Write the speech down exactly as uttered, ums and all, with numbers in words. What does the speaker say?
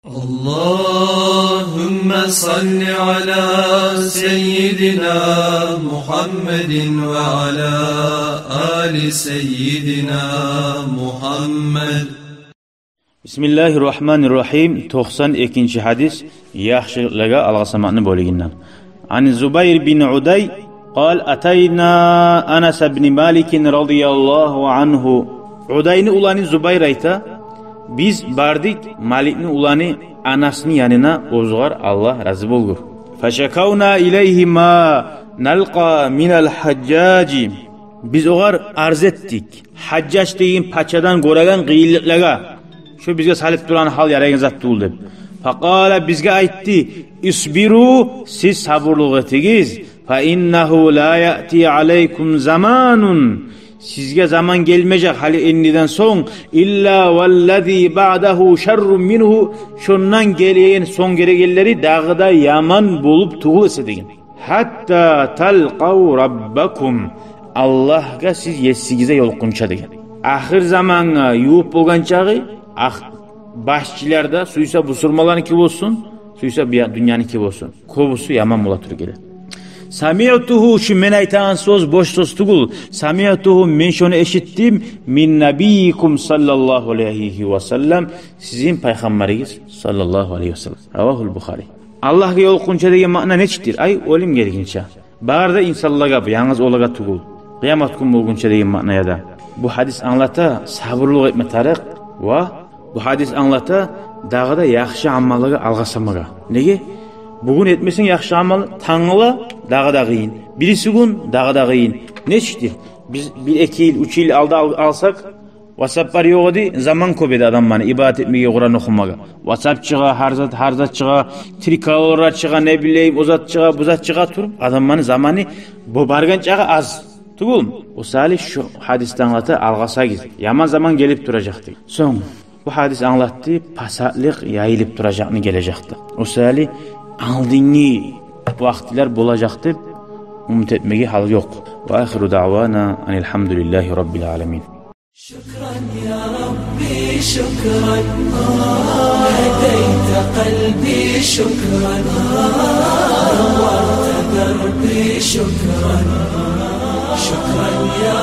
اللهم صل على سيدنا محمد وعلى آل سيدنا محمد. بسم الله الرحمن الرحيم. Токъсан экинчи гьадис. Яхшылыкълагъа алгъасамакъны бёлюгюнден. عن الزبير بن عدي قال: أتينا أنس بن مالك رضي الله عنه. Удайны уланы Зубайр айта: биз бардыкъ Маликни уланы Анасны янына, оьзюгер Аллагь рази болгъур. فشكونا إليه ما نلقى من الحجاج. Биз огъар арз этдик Гьажжаж деген пачадан гёреген къыйынлыкълагъа. Шо бизге салып турагъан гьал ярайгъан зат тюгюл деп. فقال, бизге айтды: اصبروا, сиз сабурлукъ этигиз. فإنه لا يأتي عليكم زمان, сизге заман гелмежек гьали эндиден сонг, إلا والذي بعده شر منه, шондан гелеген, сонг гелегенлери дагъы да яман болуп тюгюл эсе деген. حتى تلقوا ربكم, Аллагьгъа сиз есигизге ёлукъгъунча деген. Ахыр замангъа ювукъ болгъан чакъы, ах-, башчылар да, сюйсе бусурманланыки болсун, сюйсе бу я-, дюньяныки болсун, кёбюсю яман бола туруп геле. سمعته, шу мен айтагъан сёз бош сёз тюгюл. سمعته, мен шону эшитдим, من نبيكم صلى الله عليه وسلم, сизин пайхаммарыгъыз саллаллагьу алайгьи ва саллам. رواه البخاري. Аллагьгъа ёлукъгъунча деген маъна нечикдир? Ай, оьлюм гелгинче. Бары да инсанлагъа бу, янгыз олагъа тюгюл. Къыямат гюн болгъунча деген маъна яда. Бу гьадис англата сабурлукъ этме тарыкъ ва бу гьадис англата дагъы да яхшы амаллагъа алгъасамагъа. Неге? Бугюн этмесенг яхшы амал, тангала дагъы да къыйын. Бириси гюн дагъы да къыйын. Нечикдир? Биз бир-эки йыл, уьч йыл алда ал-, алсакъ, WhatsApp-лар ёкъ эди, заман кёп эди адамланы ибадат этмеге, Къуран охумагъа. WhatsApp чыгъа, гьар зат, гьар зат чыгъа, Триколор чыгъа, не билейим, о зат чыгъа, бу зат чыгъа туруп, адамланы заманы бу баргъан чакъы аз тюгюлмю? О саялы шу гьадисден англата, алгъасагъыз. Яман заман гелип туражакъ деген. Сонг бу гьадис англатды, пасатлыкъ яйылып туражакъны гележекде. О саялы алдынгы вакътилер болажакъ деп умут этмеге гьал ёкъ. وآخر دعوانا أن الحمد لله رب العالمين. شكرا يا ربي، شكرا. هديت قلبي، شكرا. نورت دربي، شكرا. شكرا يا